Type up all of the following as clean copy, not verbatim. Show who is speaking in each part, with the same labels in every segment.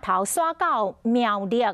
Speaker 1: 頭徙到苗栗。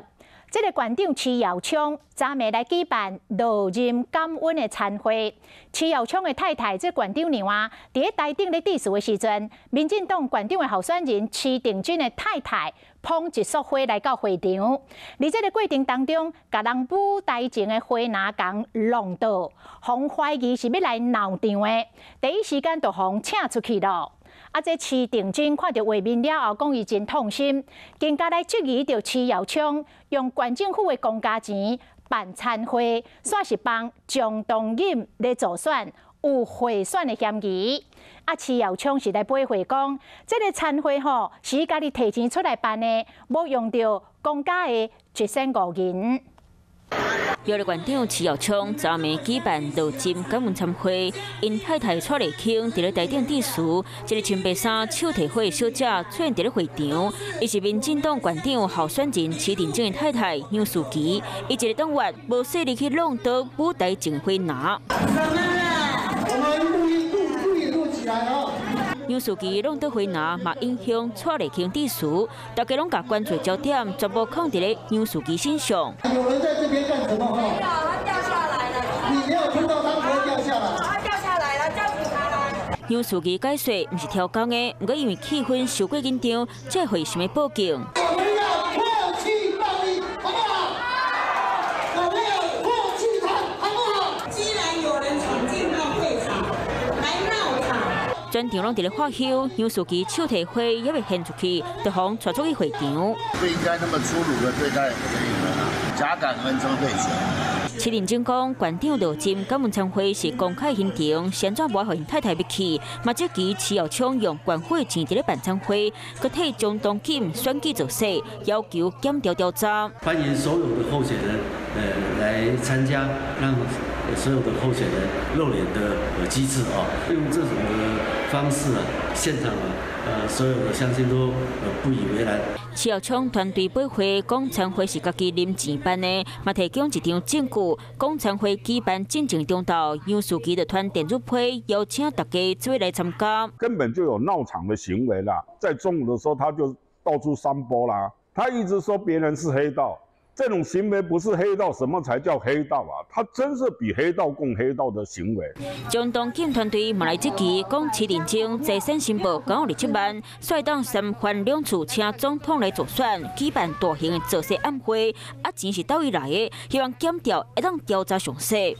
Speaker 1: 這个縣長徐耀昌昨暝來舉辦落任感恩的餐會。徐耀昌的太太這縣長娘啊，佇咧台頂咧致辭的時陣，民進黨縣長的候選人徐定竣的太太捧一束花來到會場。佇這个過程當中，共人舞台前的花籃共弄倒，予人懷疑是欲來鬧場的，第一時間就予人請出去囉。啊！這徐定竣看著畫面了後，講伊真痛心，更加來質疑著徐耀昌用縣政府的公家錢辦餐會，煞是幫張東錦咧助選，有賄選的嫌疑。啊，徐耀昌是來駁回講，這个餐會吼是伊家己提錢出來辦的，無用著公家的一仙五銀。
Speaker 2: 苗栗縣長徐耀昌昨暝舉辦落任感恩餐會，𪜶太太蔡麗卿佇咧台頂致辭，一个穿白衫、手提花的小姐出現佇咧會場，伊是民進黨縣長候選人徐定竣的太太楊淑琪，伊一个黨員無細膩去弄倒舞台前花籃。
Speaker 3: 我們錄音錄錄也錄起來哦。
Speaker 2: 楊淑琪弄倒花籃，嘛影響蔡麗卿致辭，大家攏共關注焦點全部放佇咧楊淑琪身上。
Speaker 3: 有人在這邊幹什麼？
Speaker 4: 沒有，他掉下來了。
Speaker 3: 你沒有聽到他不會掉下來？
Speaker 4: 他掉下來了，叫警察來。
Speaker 2: 楊淑琪解說，毋是刁工的，毋過因為氣氛傷過緊張，才會想欲報警。
Speaker 3: 我們要唾棄暴力，好不好？我們要唾棄他，好不好？
Speaker 4: 既然有人闖進到會場來鬧場，
Speaker 2: 全場攏佇咧發唏，楊淑琪手提花猶未獻出去，就予人帶出去會場。
Speaker 5: 不應該那麼粗魯的對待我的女兒啊！假感恩周對選。
Speaker 2: 徐定竣講，縣長落任感恩餐會是公開行程，啥怎無愛予𪜶太太入去，嘛質疑徐耀昌用縣府的錢佇咧辦餐會，閣替張東錦選舉造勢，要求檢調調查。
Speaker 6: 歡迎所有的候選人，來參加，讓所有的候選人露臉的機制啊，用這種的方式啊，現場啊，所有的鄉親都不以為然。
Speaker 2: 徐耀昌團隊駁回講餐會是家己拎錢辦的，嘛提供一張證據，講餐會舉辦進前中晝，楊淑琪就傳電子批邀請大家做伙來參加。
Speaker 7: 根本就有鬧場的行為啦，在中午的時候他就到處散播啦，他一直說別人是黑道。這種行為不是黑道，什麼才叫黑道啊？他真是比黑道更黑道的行為。
Speaker 2: 張東錦團隊嘛來質疑，講徐定竣財產申報927萬，率當三番兩次請總統來助選，舉辦大型的造勢晚會，啊錢是佗位來的？希望檢調會當調查詳細。